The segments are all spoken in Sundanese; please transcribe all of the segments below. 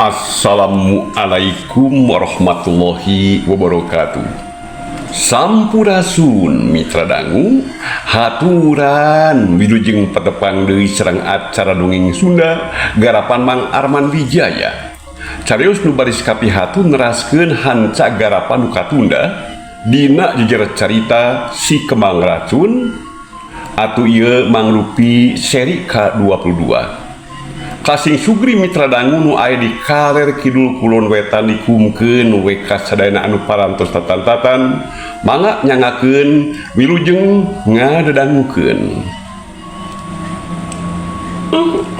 Assalamualaikum warahmatullahi wabarakatuh. Sampurasun, Mitra Dangu. Haturan wilujeng patepang deui sareng acara Dongeng Sunda garapan Mang Arman Wijaya. Carios nu baris kapihatun neraskeun hanca garapan nu katunda dina jejer carita Si Kembang Racun atuh ieu mangrupi seri ka-22. Kasing sugri, Mitra Dangu nu aya di kaler kidul, kulon, wetan, dikumkeun we ka sadayana anu parantos tatan-tatan. Mangga nyangakeun, wilujeng ngadedangukeun.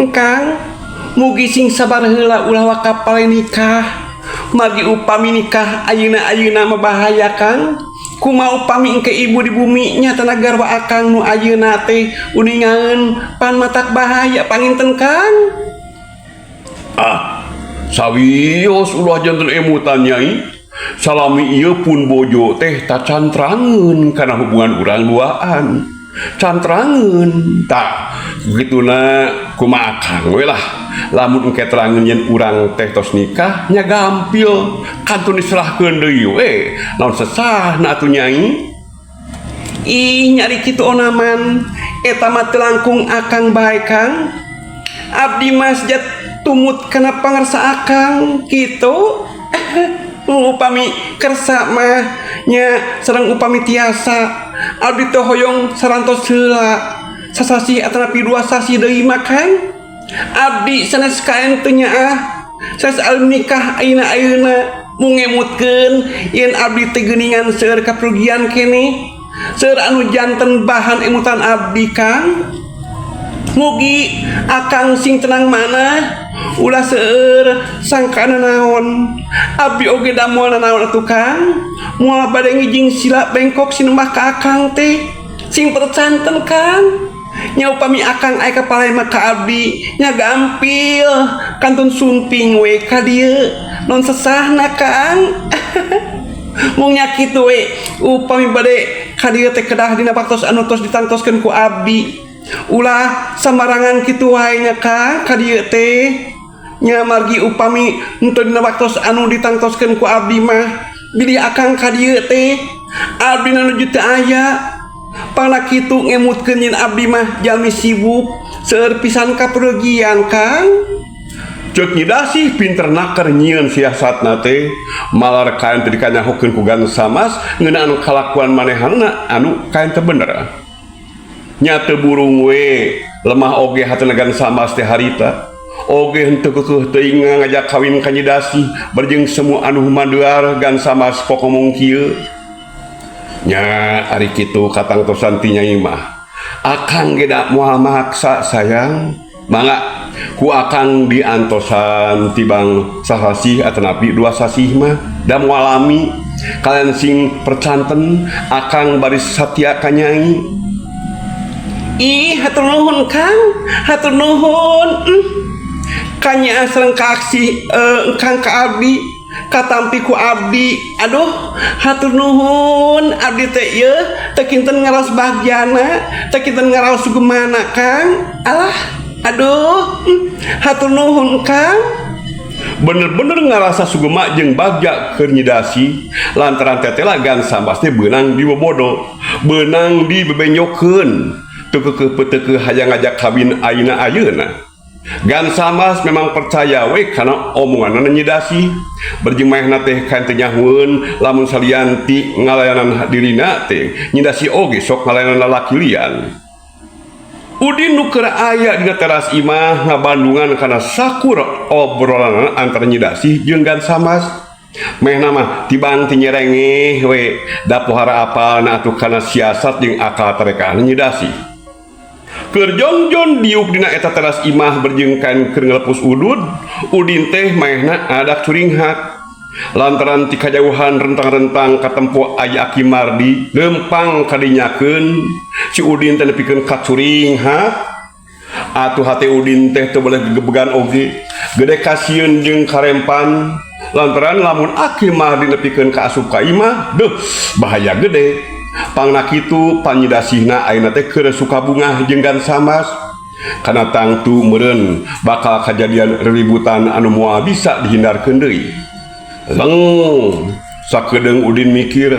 Kang, mugi sing sabar heula, ulah waka pale nikah. Margi upami nikah ayeuna ayeuna mah bahaya, Kang. Kumaha upami engke ibu di bumi nya garwa akang nu ayeuna teh uningaeun? Pan matak bahaya panginten, Kang. Ah, sawios ulah janten emutan, Nyai. Salami ieu pun bojo teh tacan terangeun kana hubungan urang duaan. Can terangeun. Tah, begituna kumaha akang we lah. Lamun engke terangeun yen urang teh tos nikah nya gampil kantun diserahkeun deui we. Naon sesahna atuh, Nyai? Ih, nyari kitu onaman. Eta mah teu langkung akang bae, Kang. Abdi mah sejat tumut kana pangersa akang kitu. Upami kersa mah nya sareng upami tiasa, abdi teh hoyong sarantos heula sasasih atanapi 2 sasih deui mah, Kang. Abdi sanes kaen teu nyaah, sanes alim nikah ayeuna ayeuna. Mung ngemutkeun yen abdi teh geuningan seueur kaperugian keneh, seueur anu janten bahan emutan abdi, Kang. Mugi akang sing tenang mana, ulah seueur sangkana naon. Abdi oge da moal nanaon atuh, Kang, moal bade ngijing sila bengkok sinembah ka akang teh. Sing percanten, Kang. Nya upami akang aya kapalai mah ka abdi nya gampil kantun sumping we ka dieu. Non sesahna, Kang? Mung nya kitu we, upami bade ka dieu teh kedah dina waktos anu tos ditangtoskeun ku abdi, ulah sambarangan kitu wae nya, Kang, ka dieu teh nya. Margi upami henteu dina waktos anu ditangtoskeun ku abdi mah, bilih akang ka dieu teh abdi nuju teu aya. Pangna kitu ngemutkeun yen abdi mah jalmi sibuk, seueur pisan kaperugian, Kang. Cek Nyi Dasih pinter naker nyieun siasatna teh malar kain teu dikanyahokeun ku Gan Samas ngeunaan kalakuan manehanna anu kain teu bener. Nya teu burung we, lemah oge hatena Gan Samas teh. Harita oge henteu keukeuh teuing ngajak kawin ka Nyi Dasih berjeng semua anu humaduar. Gan Samas pok ngomong kieu, "Nya ari kitu katangtosan ti Nyai mah, akang ge da moal maksa, sayang. Mangga ku akang diantosan tibang sasasih atanapi 2 sasih mah, da moal lami. Kalian sing percanten, akang baris satia ka Nyai." Ih, hatur nuhun, Kang, hatur nuhun. Kanya sareng kaaksi Kang ka abdi, katampi ku abdi. Aduh, hatur nuhun. Abdi teh ieu teu kinten ngaraos bahagiana, teu kinten ngaraos sugemana, Kang. Alah, aduh, hatur nuhun, Kang. Bener-bener ngarasa sugema jeung bagja keur Nyi Dasih lantaran tetela Gan Samas teh beunang dibobodo, beunang dibebenjokeun, teu keukeuh peuteukeuh hayang ngajak kawin ayeuna ayeuna. Gan Samas memang percaya we kana omonganna Nyi Dasih. Berjeng maehna teh kain teu nyahueun lamun salian ti ngalayanan dirina teh Nyi Dasih oge sok ngalayanan lalaki lian. Udin nu keur aya dina teras imah ngabandungan kana sakur obrolan antara Nyi Dasih jeung Gan Samas. Mehna mah tibang ti nyerengeh we, da pohara apalna atuh kana siasat jeung akal tarekahna Nyi Dasih. Keur jongjon diuk dina eta teras imah berjeng kain keur ngalepus udud, Udin teh maehna adak curinghak lantaran ti kajauhan rentang-rentang katempo aya Aki Mardi lempang kadinyakeun. Si Udin teh nepikeun kacuringhak atuh. Hate Udin teh teu boleh gegebegan oge, gede kasieun jeung karempan lantaran lamun Aki Mardi nepikeun ka asup ka imah, deuh, bahaya gede. Pangna kitu pan Nyi Dasihna ayeuna teh keur suka bungah jeung Gan Samas. Kana tangtu meureun bakal kajadian reributan anu moal bisa dihindarkeun deui. Leng sakedeung Udin mikir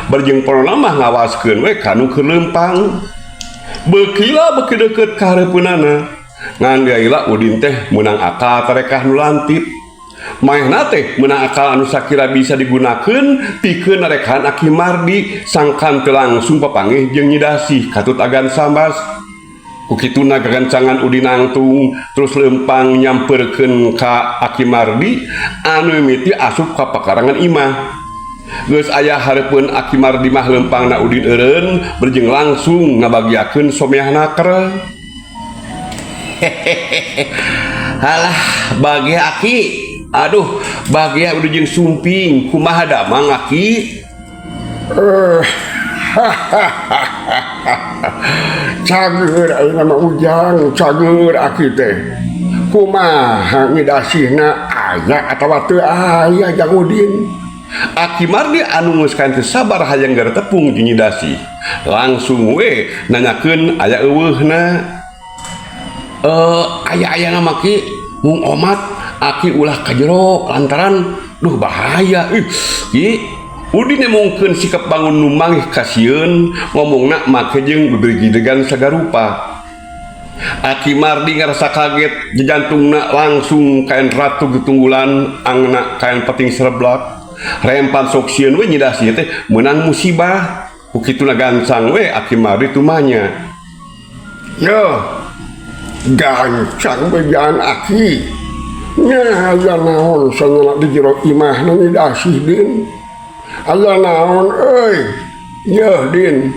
berjeng pona mah ngawaskeun we ka nu keur leumpang. Beuki lila beuki deukeut ka hareupeunana. Ngan geula Udin teh meunang akal tarekah nu lantip. Maehna teh meunang akal anu sakira bisa digunakeun pikeun narekahan Aki Mardi sangkan teu langsung papanggih jeung Nyi Dasih katut agan Sambas. Ku kituna gagancangan Udin nangtung terus leumpang nyamperkeun ka Aki Mardi anu mimiti asup ka pakarangan imah. Geus aya hareupeun Aki Mardi mah leumpangna Udin eureun berjeng langsung ngabagiakeun someah naker. Halah bagia Aki. Aduh, bagia udah jeung sumping. Kumaha damang Aki? Cager ayeuna mah Ujang, cager aki teh. Kumaha Nyi Dasihna aya atawa teu aya Jang Udin? Aki Mardi anu geus kaen teu sabar hayang gara tepung jeung Nyi Dasih. Langsung we nanyakeun aya euweuhna. Aya-aya mah Ki mung omat Aki ulah ka jero lantaran duh bahaya. Ih, Ki Udin nemongkeun sikap bangun nu manggih kasieun ngomongna make jeung beberigidegan sagarupa. Aki Mardi ngarasa kaget jantungna langsung kaen ratu getunggulan angna kaen peting sereblak. Rempan sok sieun we Nyi Dasih teh meunang musibah. Ku kituna gancang we Aki Mardi tumanya. Yo, gancang bejaan Aki. Nya aya naon sanyana di jero imahna Nyi Dasih Din? Aya naon euy? Yeuh Din.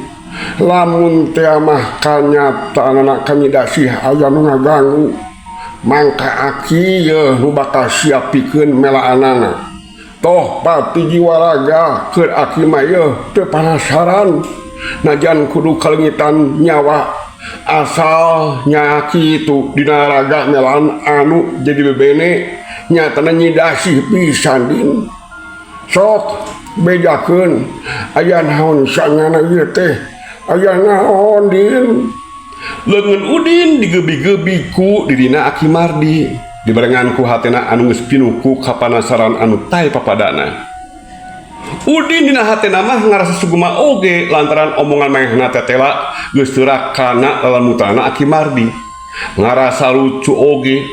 Lamun teh mah kanyataanana ka Nyi Dasih aya nu ngaganggu. Mangka Aki yeuh nu bakal siap pikeun melaanana. Toh pati jiwa raga keur Aki mah yeuh teu panasaran. Najan kudu kaleungitan nyawa asal nya kitu dina raga melaan anu jadi bebene nyatana Nyi Dasih pisan Din. Sok bejakeun aya naon sanyana ieu teh? Aya naon Din? Leungeun Udin digebi-gebi ku dirina Aki Mardi. Dibarengan ku hatena anu geus pinuh ku kapanasaran anu tae papadana. Udin dina hatena mah ngarasa sugema oge lantaran omongan maehna tetela geus teurak kana lalamutana Aki Mardi. Ngarasa lucu oge.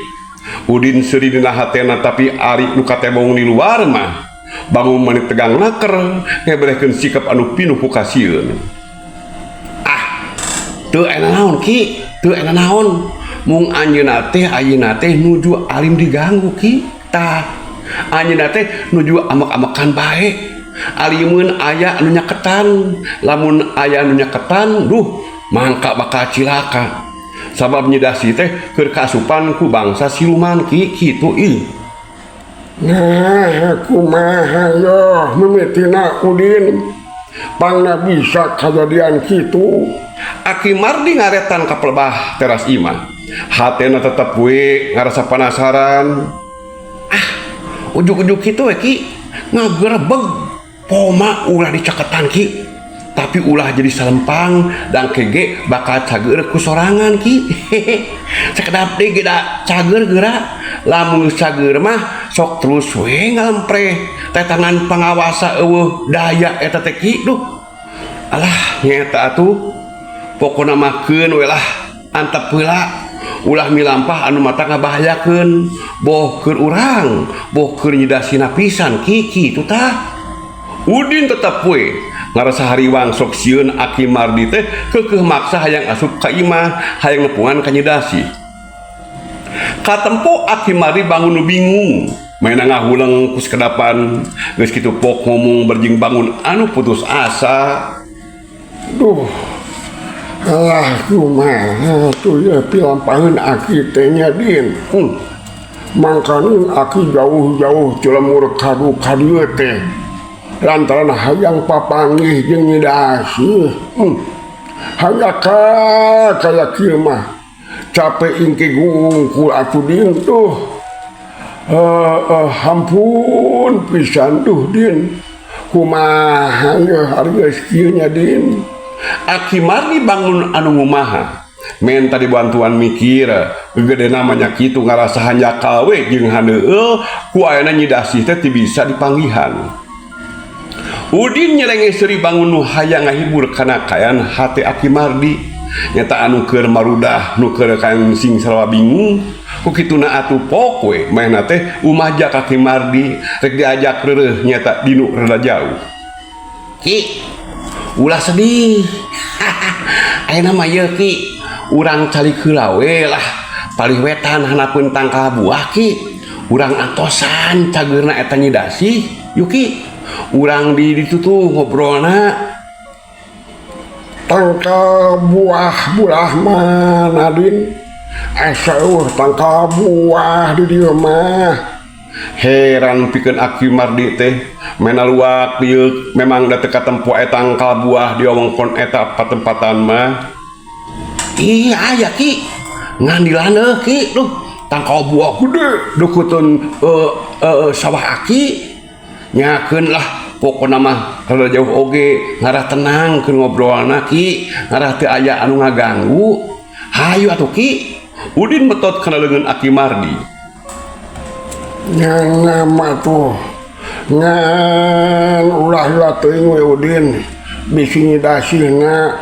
Udin seuri dina hatena tapi ari nu katebong di luar mah bangun mani tegang naker ngeberehkeun sikap anu pinuh ku kasieun. Ah, teu aya naon Ki, teu aya naon. Mung anjeunna teh ayeuna teh nuju alim diganggu Ki. Tah, anjeunna teh nuju amek-amekan bae. Alimun aya anu nyaketan, lamun aya anu nyaketan, duh mangka bakal cilaka. Sabab Nyi Dasih teh keur kaasupan ku bangsa siluman Ki, kitu ih. Nah, kumaha yo mimitina Udin? Pangna bisa kajadian kitu. Aki Mardi ngaretan ka pelebah teras imah. Hatena tetep we ngarasa penasaran. Ah, ujug-ujug kitu we Ki, ngagerebeg poma ulah dicaketan Ki. Tapi ulah jadi salempang dan kege bakal cager ku sorangan Ki. Sakedap deui ge da cager geura. Lamun geus cager mah sok terus we ngalempreh. Tetangan pangawasa eueuh daya eta teh Ki. Duh. Alah nyeta atuh. Pokona mah keun we lah antep heula. Ulah milampah anu mata ngabahayakeun. Boh keur urang, boh keur Nyi Dasihna pisan Ki kitu tah. Udin tetep we ngarasa hariwang sok sieun Aki Mardi teh keukeuh maksa hayang asup ka imah, hayang nepungan ka Nyi Dasih. Katempo Aki Mardi bangun nu bingung, maena ngahuleng ku sakedapan, geus kitu pok ngomong berjing bangun anu putus asa. Duh. Alah kumaha tuh ya pilampaheun Aki teh nya Din. Mangkaning Aki jauh-jauh cilemur kadu ka dieu teh. Lantaran hayang papanggih jeung Nyi Dasih. Hayaka kaya kieu mah. Capek ingki gungkul atuh Din tuh. Hampun pisan duh Din. Kumaha ye ari geus kieu nya Din? Aki Mardi bangun anu ngumaha. Menta dibantuan mikir, gegedena mah nya kitu ngarasa hanjakal we jeung handeueul ku ayana Nyi Dasih teh teu bisa dipanggihan. Udin nyelenge seuri bangun nu hayang ngahibur kana kaayaan hate Aki Mardi. Nyata anu keur marudah nu keur kaayaan sing sarua bingung. Ku kituna atuh pok we manehna teh umaja ka Ki Mardi rek diajak reureuh nyata dinu rada jauh. Ki, ulah sedih. Ayeuna mah yeuh Ki, urang calik heula we lah. Palih wetan hanapeun tangkal buah Ki. Urang antosan cageurna eta Nyi Dasih. Yuk Ki, urang di ditu tuh ngobrolna. Tangkal buah bulah mana Din? Asa eueuh tangkal buah di dieu mah. Heran pikeun Aki Mardi teh mena luak dieu memang da teu katempo eta tangkal buah di wewengkon eta patempatan mah. Ih aya Ki, ngan di landeuh Ki, duh tangkal buah gede deukeutkeun sawah Aki. Nyakeun lah pokona mah rada jauh oge ngarah tenang keur ngobrolna Ki, ngarah teu aya anu ngaganggu. Hayu atuh Ki. Udin metot kana leungeun Aki Mardi. Nya mah tuh ngan ulah heula teuing we Udin bisi Nyi Dasihna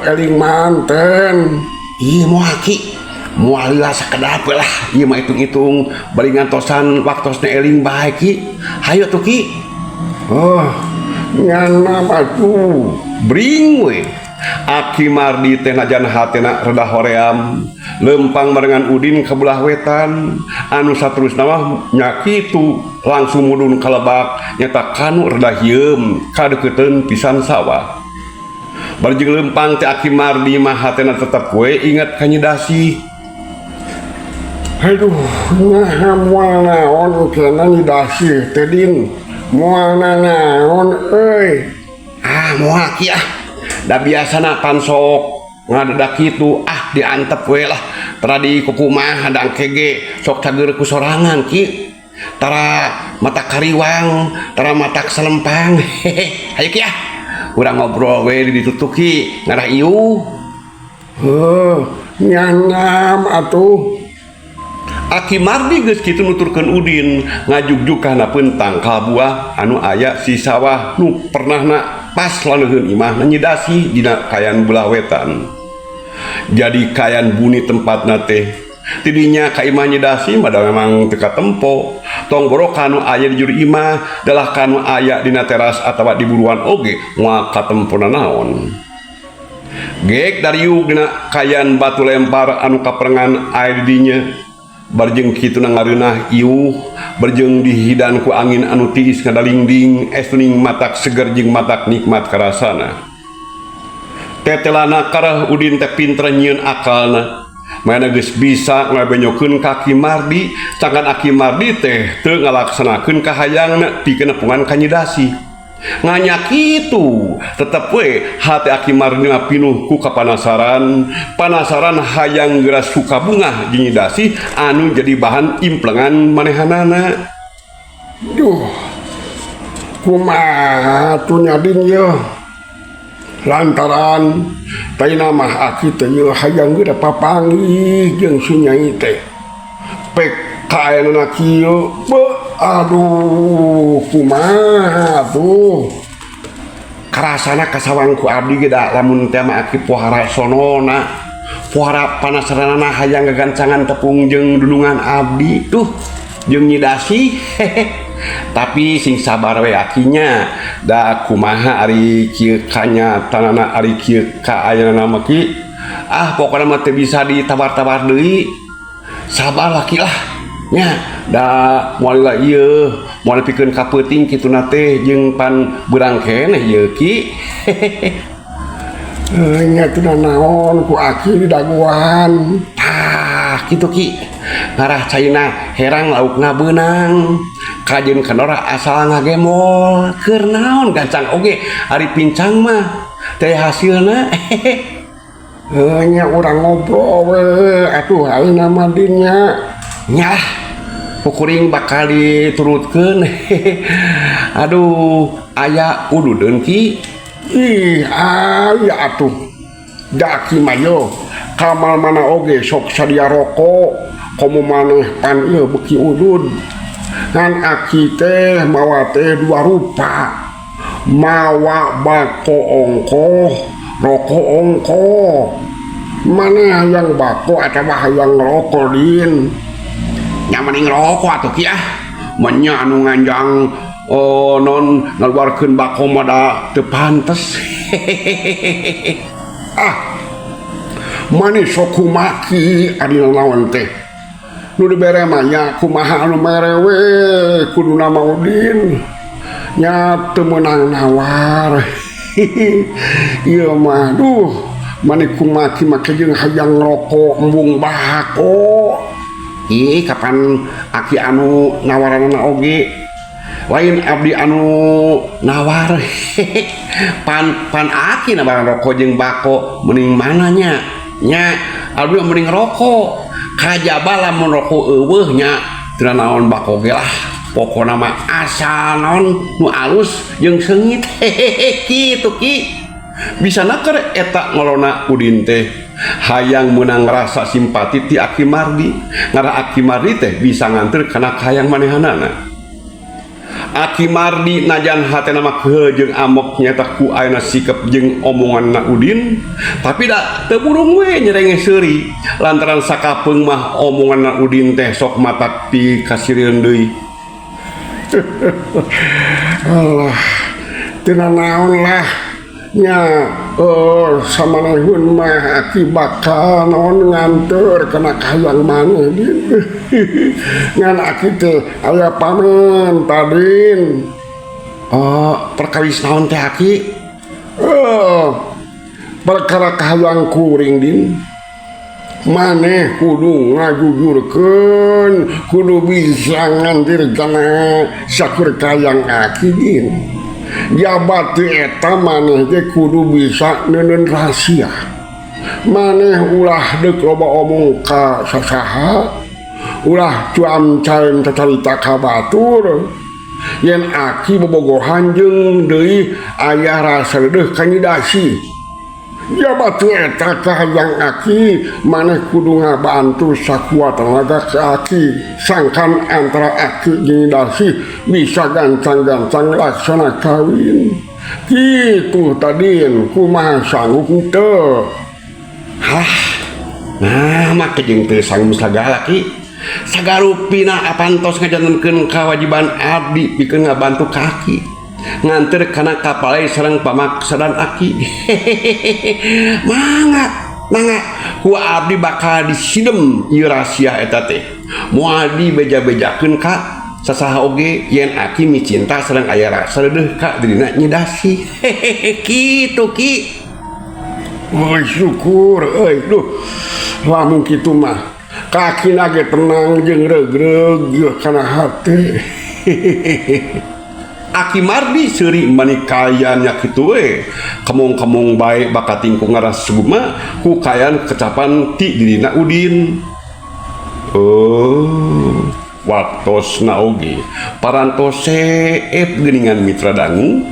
eling manten. Ih moal Ki, moal lila sakedap we lah ieu mah hitung-hitung bari ngantosan waktosna eling bae Ki. Hayu atuh Ki. Oh, nyana mah tuh. Bring we. Aki Mardi teh najan hatena rada hoream lempang barengan Udin ka belah wetan anu saterusna mah nya kitu langsung mudun ka lebak nyata kanu rada hieum kadeukeuteuan pisan sawah. Bari jeung lempang teh Aki Mardi mah hatena tetep we inget ka Nyi Dasih. Aduh, nah moal naon cenah Nyi Dasih teh Din. Moal naon euy. Ah moal Ki ah. Da biasana pan sok ngadedak kitu ah diantep we lah. Tara di kukumaha da engke ge sok cager ku sorangan Ki. Tara mata kariwang, tara matak selempang. Hehe. Hayu Ki ah. Urang ngobrol we di ditu tuh Ki, ngarah iuh. Heuh, nyanam atuh. Aki Mardi geus kitu nuturkeun Udin ngajugjug ka handapeun tangkal buah anu aya si sawah nu pernahna pas laneuheun imahna Nyi Dasih dina kaayaan belah wetan. Jadi kaayaan buni tempatna teh. Tidinya ka imah Nyi Dasih mah da memang teu katempo. Tong boro kanu aya di juru imah dalah kanu aya dina teras atawa di buruan oge moal katempona naon. Gek dariuk dina kaayaan batu lempar anu kaperengan aya di dinya. Barjeng kituna ngareunah iuh, barjeng dihidan ku angin anu tiis ngadalingding, estuning matak seger jeung matak nikmat karasana. Tetelana karah Udin teh pinter nyieun akalna. Mana geus bisa ngabenyokeun ka Aki Mardi, sangkan Aki Mardi teh teu ngalaksanakeun kahayangna pikeun nepungan ka Nyi Dasih. Nganya kitu, tetep we hate Aki Mardi mah pinuh ku kapanasaran, panasaran hayang geura suka bungah jeung Nyi Dasih anu jadi bahan implengan manehanana. Duh, kumaha tuh nya Din yeuh? Lantaran taina mah Aki teh yeuh hayang geura papanggih jeung si Nyai teh. Pek kaayana kieu, beuh, aduh, kumaha tuh? Karasana kasawang ku abdi ge da lamun teh mah Aki pohara sonona, pohara panasaranana hayang gagancangan tepung jeung dunungan abdi tuh jeung Nyi Dasih. Hehe. Tapi sing sabar we Akinya, da kumaha ari kieu kanyatanana ari kieu kaayana mah Ki. Ah pokona mah teu bisa ditawar-tawar deui. Sabar lah Ki lah. Nya da moal lila ieu, moal pikeun ka peuting kituna teh jeung pan beurang keneh ieu Ki. Hehehe. Nya teu naon ku Aki didagoan. Tah kitu Ki. Ngarah caina herang laukna beunang. Kajeun kanora asal ngagembol. Keur naon gancang oge ari pincang mah teh hasilna. Hehehe. Nya urang ngobrol we atuh ayeuna mah Din nya. Nya lah kuring bakal diturutkeun. Aduh, aya ududeun Ki. Ih, aya atuh. Da Aki mah yo Ka mana oge sok sadia rokok, komo maneh pan ieu beuki udud. Ngan aki teh mawa teh dua rupa. Mawa bako ongkoh, rokok ongkoh. Maneh hayang bako atawa hayang rokok, Din? Nya mending rokok atuh, Ki, ah. Menya anu nganjang, oh, non ngaluarkeun bako mah da teu pantes. Ah, maneh sok kumaki ari naon teh. Nu dibere mah nya kumaha anu mere we kuduna mah, Udin. Nya teu meunang nawar. Ieu mah duh, maneh kumaki make jeung hayang rokok embung bako. Ih, kapan aki anu nawaranana oge? Lain abdi anu nawar. Pan pan aki nawaran rokok jeung bako mending mana nya? Nya abdi mah mending rokok. Kajaba lamun rokok euweuh nya teu naon bako ge lah. Pokona mah asal naon nu alus jeung seungit. Kitu, Ki. Bisa naker eta ngolona Udin teh hayang meunang rasa simpati ti Aki Mardi, ngarah Aki Mardi teh bisa nganter kana kahayang manehanana. Aki Mardi najan hatena mah kehe jeung amok nyata ku ayeuna sikep jeung omonganna Udin, tapi da teu burung we nyerenge seuri lantaran sakapeung mah omonganna Udin teh sok matak pikasirieun deui. Alah, teu naon lah nya, oh, samanehun mah aki bakal naon nganter kana kahayang maneh, Din. Ngan aki teh aya pamenta, Din. Oh, perkawis naon teh, Aki? Oh, perkara kahayang kuring, Din. Maneh kudu ngajujurkeun, kudu bisa nganter kana sakur kahayang aki, Din. Jabat eta maneh ge kudu bisa neundeun rahasia. Maneh ulah deuk loba omong ka sasaha, ulah cuam-caem cacarita ka batur yen aki bobogohan jeung deui aya rasa deudeuh ka Nyi Dasi. Jabat eta kahayang aki, maneh kudu ngabantu sakuat tenaga ke aki sangkan antara aki jeung Nyi Dasi bisa gancang-gancang laksana kawin. Kitu tah, Din, kumaha, sanggup teu? Hah, nah make jeung teu sanggup sagala, Ki. Sagarupina apan tos ngajantenkeun kawajiban abdi pikeun ngabantu ka aki nganter kana kapalai sareng pamaksadan aki. Mangga, mangga, ku abdi bakal disidem ieu rahasia eta teh, moal dibeja-bejakeun ka sasaha oge yen aki micinta sareng aya rasa deudeuh ka dirina Nyi Dasi. Kitu, Ki. Euy, syukur euy. Duh, lamun kitu mah kakina ge tenang jeung regreg kana hate. Aki Mardi seuri mani kayan nya kitu we. Kemong-kemong bae bakat tingkung ngaras sugema ku kayan kecapan ti dirina Udin. Oh, waktosna oge parantos seep geuningan, mitra dangu.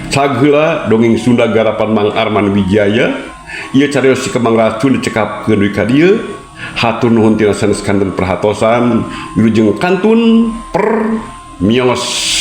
Cag heula dongeng Sunda garapan Mang Arman Wijaya. Ieu carios Si Kembang Racun dicekapkeun deui ka dieu. Hatur nuhun tina sanes kanten perhatosan. Wilujeng kantun per mios.